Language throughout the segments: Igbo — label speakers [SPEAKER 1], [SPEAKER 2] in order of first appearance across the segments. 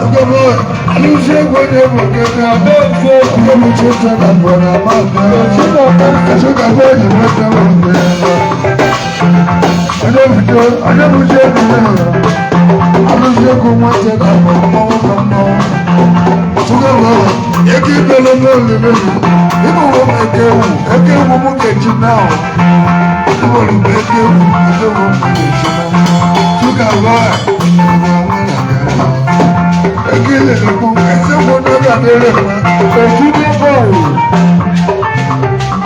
[SPEAKER 1] Alụsị egwu onye bụ nketa. Oge bụ chiche na mbụ na mmadụ. Sugar boy, nweta m nke. Onye bụ onye bụ chi egwu ya. Alụsị egwu nwata na mbụ mmọnwụ ka mmọnwụ. Sugar boy, eke ibelu n'olile. Ịbụ m eke ewu, eke ewu m ga-eji na ahụ. Ịbụrụ m eke ewu, eke ewu m ga-eji na. Sugar boy, ịbụ onwe na gara. Eke ilele kwu, eze kwụ n'oge adịrị mma.
[SPEAKER 2] Ojúdé bọ̀ọ̀lù.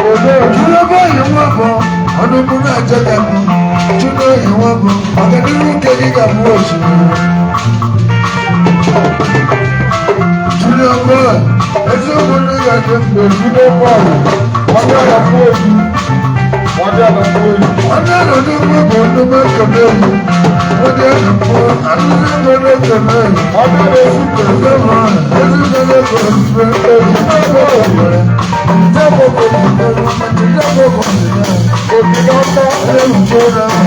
[SPEAKER 2] Òde
[SPEAKER 1] Júlọ báyìí wọ́n bọ̀, ọdún mú náà jẹ́ gàmú. Júlọ yìí wọ́n bọ̀, ọ̀gẹ̀dẹ̀ kéjì gàmú oṣù. Júlọ báyìí, eze kwụ n'oge adịrị mma.
[SPEAKER 2] Ojúdé bọ̀ọ̀lù. Wọ́n dára fún ojú. Wọ́n dára fún ojú.
[SPEAKER 1] Ọdún àlọ́dún gbogbo ọdún mẹ́kọ̀ọ́ yìí. Wọ́n dẹ́ ẹ̀kọ́ àdúgbò mẹ́kọ̀ọ́ yìí.
[SPEAKER 2] Wọ́n dára oṣù pẹ̀lú. Òbí lọ́tọ́.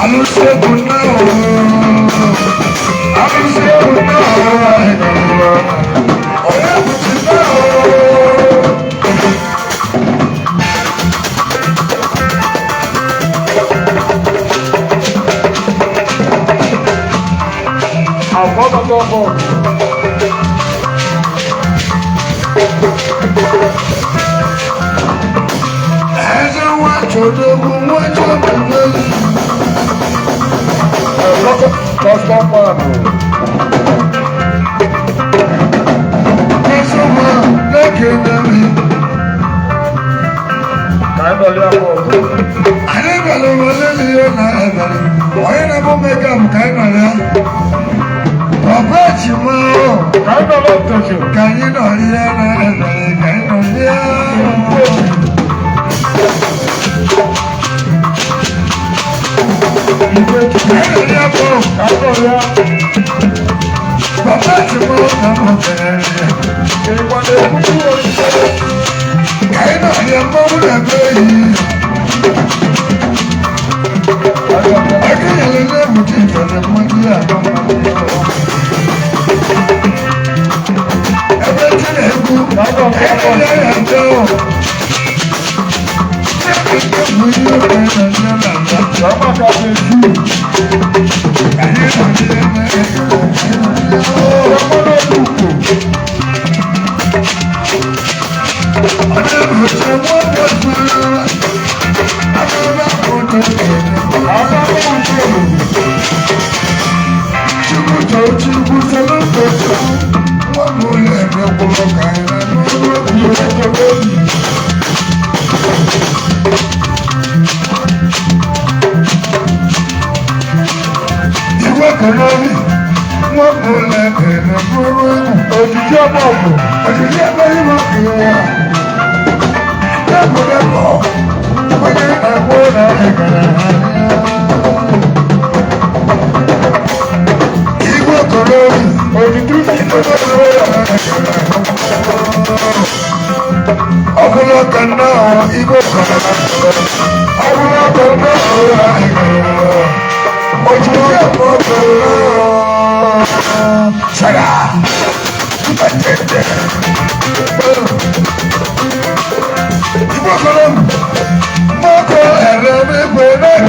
[SPEAKER 1] Alụsegwu náà, alụsegwu náà, onye bụchi náà.
[SPEAKER 2] Àbọ̀dọ̀dọ̀ bọ̀ọ̀lù.
[SPEAKER 1] Eze nwa chọdogwu nwa chọdogwu.
[SPEAKER 2] Ẹ̀rọ kọ́sọ́mọ̀nù.
[SPEAKER 1] Kọsọmọ lẹ́kẹ̀ẹ́ mi.
[SPEAKER 2] Kàńdọ̀lì àbọ̀ọ̀lù.
[SPEAKER 1] Anyị bịara wele ihe na ebere. Onye na-abụ mekam ka anyị nọ ya. Papa Chima
[SPEAKER 2] Kàńdọ̀lì ọ̀tọ̀jù.
[SPEAKER 1] ka anyị nọ ya na ebere ka anyị nọ ya.
[SPEAKER 2] Ìgbé
[SPEAKER 1] Ka anyị nọ ya bụ
[SPEAKER 2] Kàńdọ̀lì á.
[SPEAKER 1] Papa Chima na m bere ya.
[SPEAKER 2] Ìgbàlẹ̀ kúkú oríṣiríṣi.
[SPEAKER 1] Ka anyị nọ ya mmanwụ na-ebe yi. Aka nyere na-ebute ifere mmadụ ya anọ mmadụ ya. Ebe tí na-ekwu, ebe ya ya nje ọ. Bụ ihe oge na nne na nna.
[SPEAKER 2] Jọ̀ọ́ ká fi jù.
[SPEAKER 1] Anyị nọ n'ime
[SPEAKER 2] Jọ̀ọ́ lórí ìkò.
[SPEAKER 1] Ọ na-ebute nwa ọgbọgbọ. Abụba ụtọ
[SPEAKER 2] Àbábọ̀ ìṣòro.
[SPEAKER 1] Chukwu tọọ Chukwu sọlọ tọọ Chukwu. Nwa m ụlọ ebe gwụrụ ka anyị na n'ụlọ
[SPEAKER 2] Ìgbé lórí.
[SPEAKER 1] Igwe kọrọbi, nwa m ụlọ ebe na bụrụ egwu.
[SPEAKER 2] Òjijì ọmọ ọ̀gbọ̀n.
[SPEAKER 1] Òjijì ebe ịma ihe. Dẹ́kun dẹ́kọ̀, onye na-ekwu na ịgara ha. Igwe kọrọbi,
[SPEAKER 2] Òjijì
[SPEAKER 1] igwe kọrọbi na ịgara ha. Ọbụla ka nna ahụ igwe kọrọbi. Ọbụla ka nna ahụ ịgara ha. Òjijì ebe ọ kọrọ. Saga! Igwe kọrọbi, mọ́kọ ẹ̀rọ mi pé náà.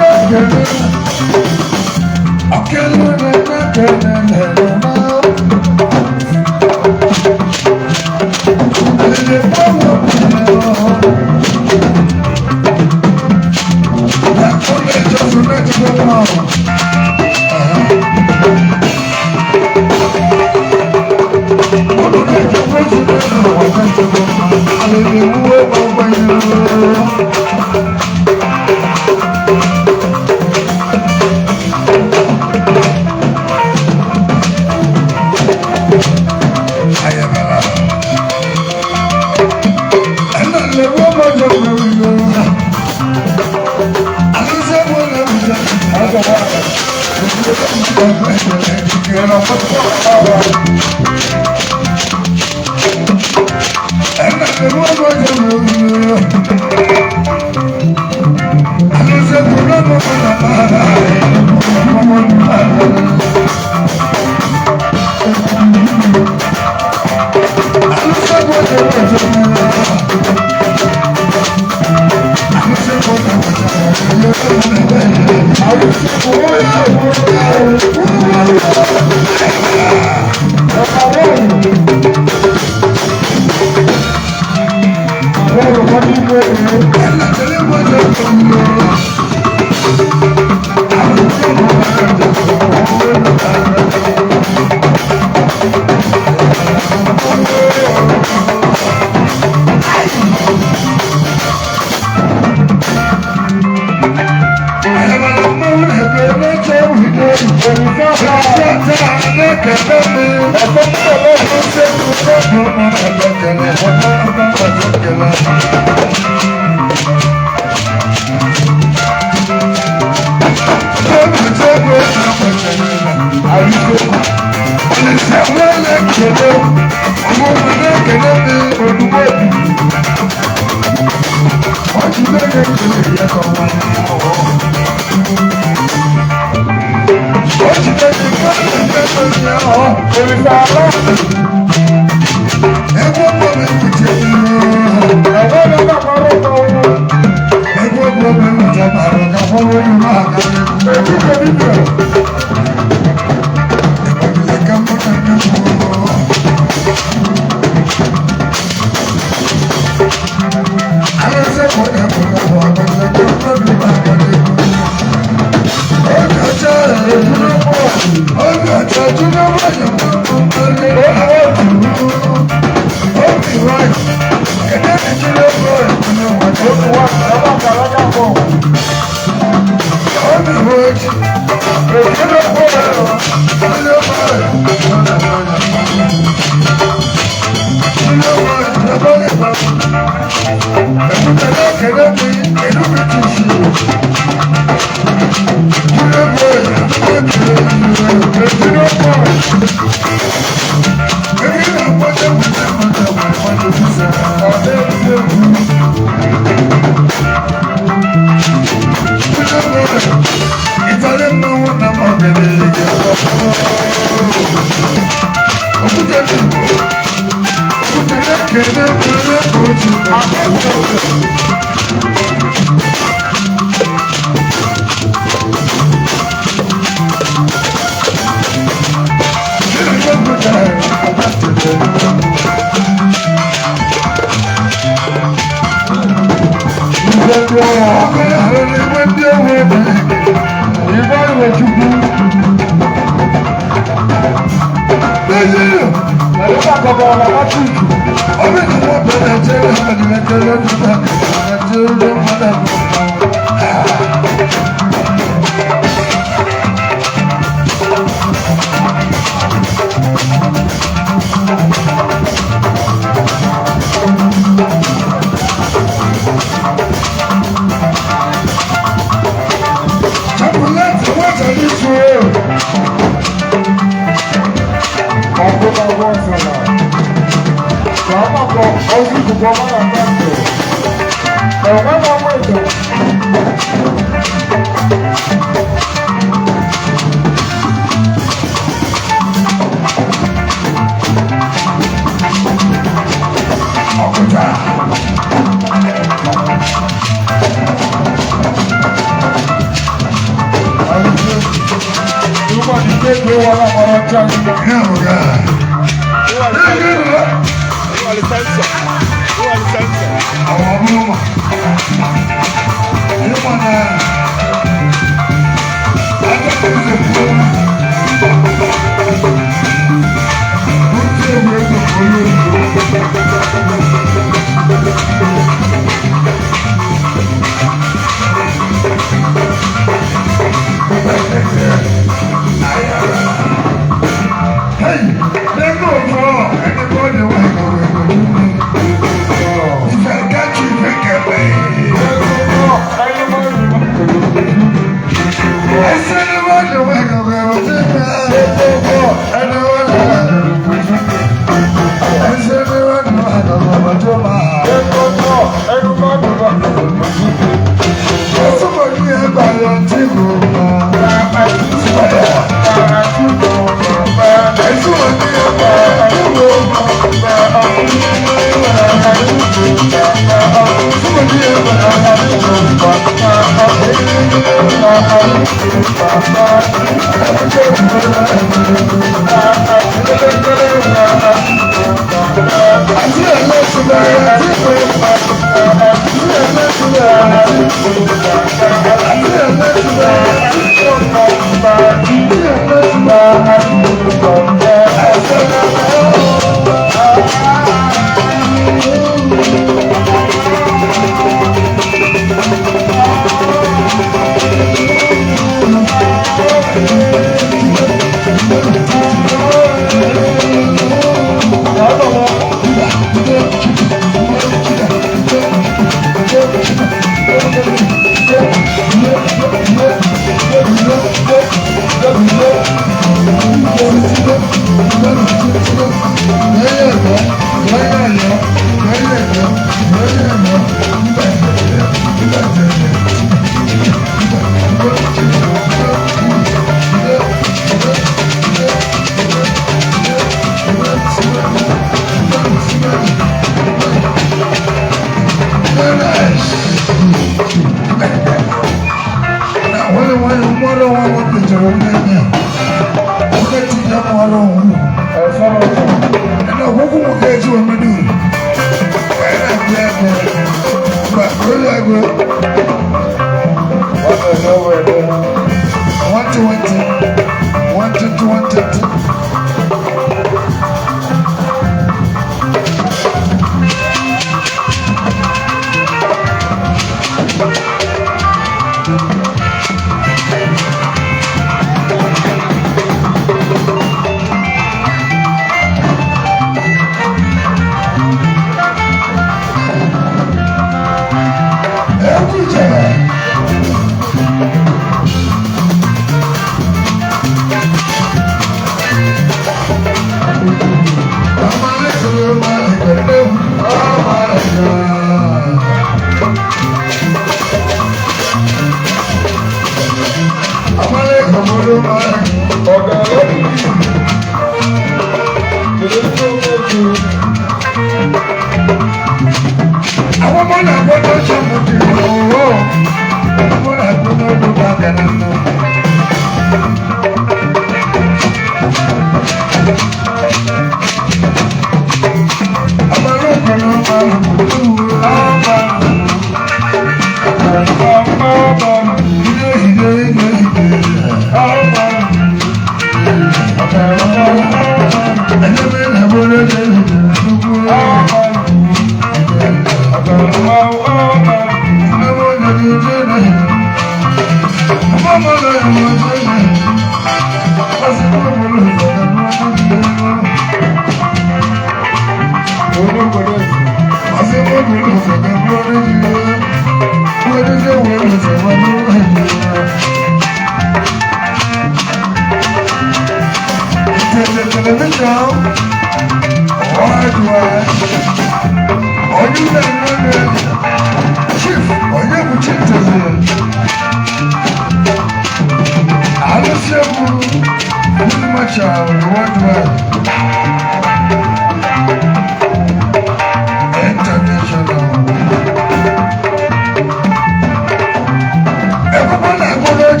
[SPEAKER 1] Everyone I want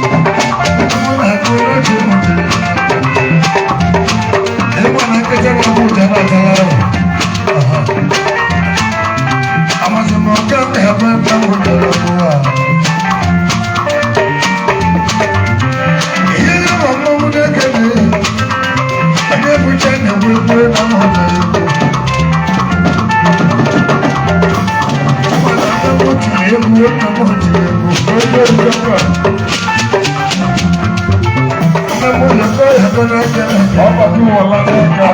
[SPEAKER 1] to
[SPEAKER 2] Ọba kí wọ́n lásán ká.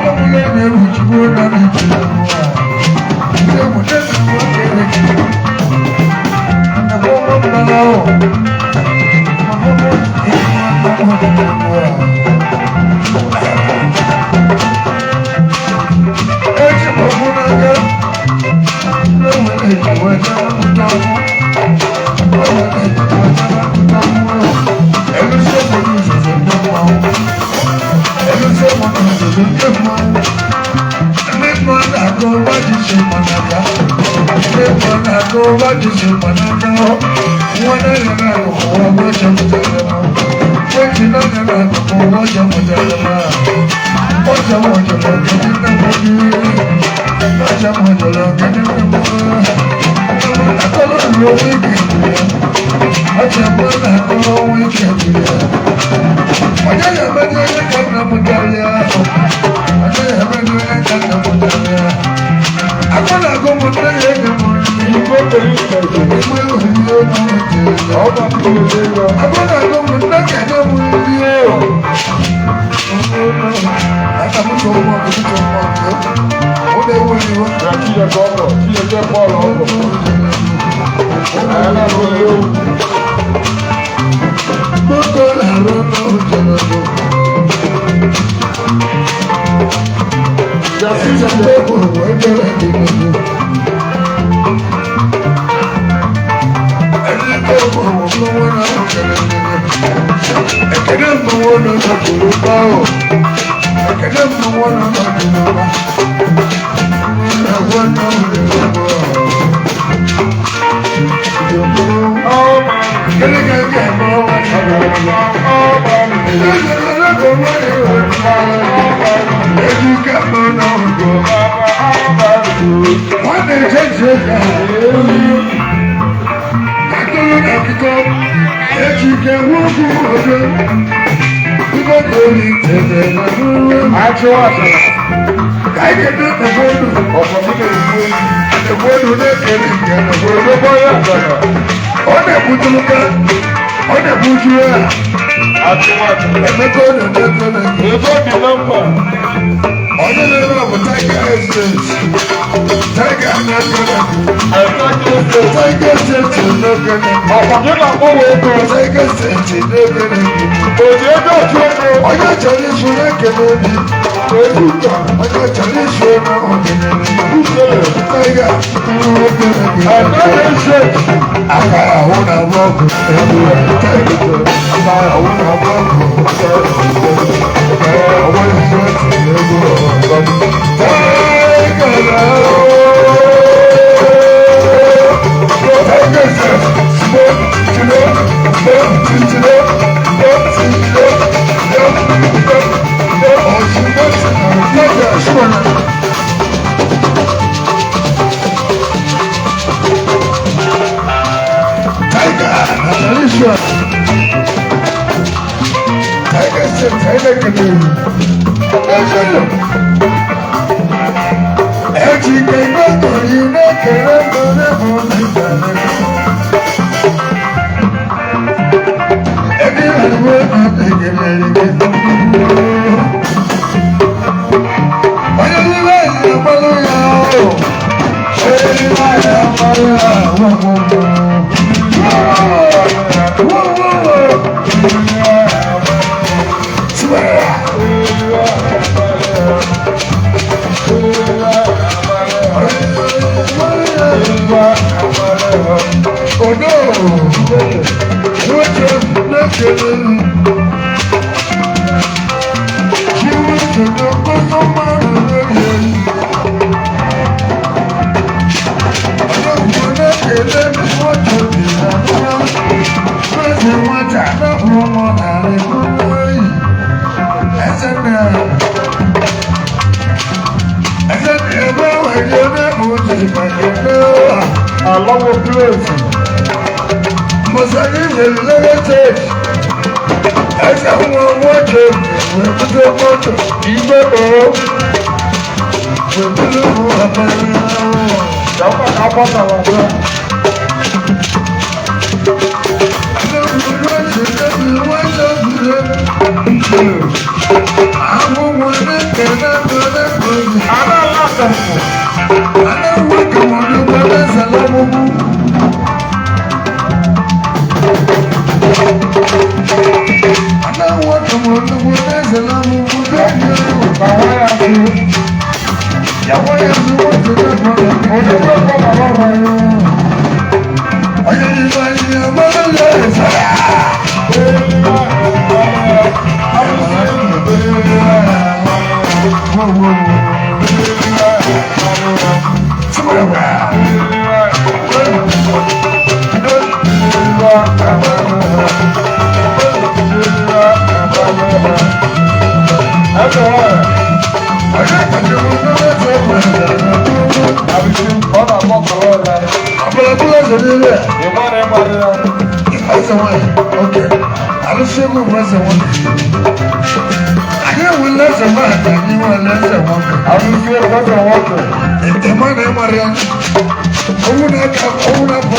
[SPEAKER 2] Igwe pẹ̀lú ìtẹ̀jẹ̀. Ọba kí wọ́n lé lọ. Kí lè kọ́ ọkọ̀, kí lè jẹ́ bọ́ọ̀lù ọkọ̀. Ẹ̀rọ ló léwu. Jàsí ìjẹ́. Achụ achara. Ọ̀pọ̀ mi lè mú. Òròdó bọ́yá àgbàdo.
[SPEAKER 1] Ọ na-egbutuluka, ọ na-egbuju ya,
[SPEAKER 2] Achụ achara.
[SPEAKER 1] Emeka ọ na-emeka na
[SPEAKER 2] Ego dị na mkpa.
[SPEAKER 1] Onye na-ere bụ Tiger Estate. Tiger na-ekele.
[SPEAKER 2] Ẹ̀ka kí ló ṣe?
[SPEAKER 1] Tiger Estate na-ekele.
[SPEAKER 2] Ọ̀pọ̀ kí na-agbanwe ego.
[SPEAKER 1] Tiger Estate na-ekele.
[SPEAKER 2] Òjì ego otu ego.
[SPEAKER 1] Onye chọrọ isu na-ekele obi.
[SPEAKER 2] Ego ụka.
[SPEAKER 1] Onye chọrọ isu na okenere.
[SPEAKER 2] Usoro.
[SPEAKER 1] Tiger na-ekele.
[SPEAKER 2] Ẹ̀ka kí ló ṣe?
[SPEAKER 1] Akara ahụ na-agba ọkụ. Tiger akara ahụ na-agba ọkụ. Alawo place. Igbe o. Jọba ká bọ́tà wà fún. Owó náà.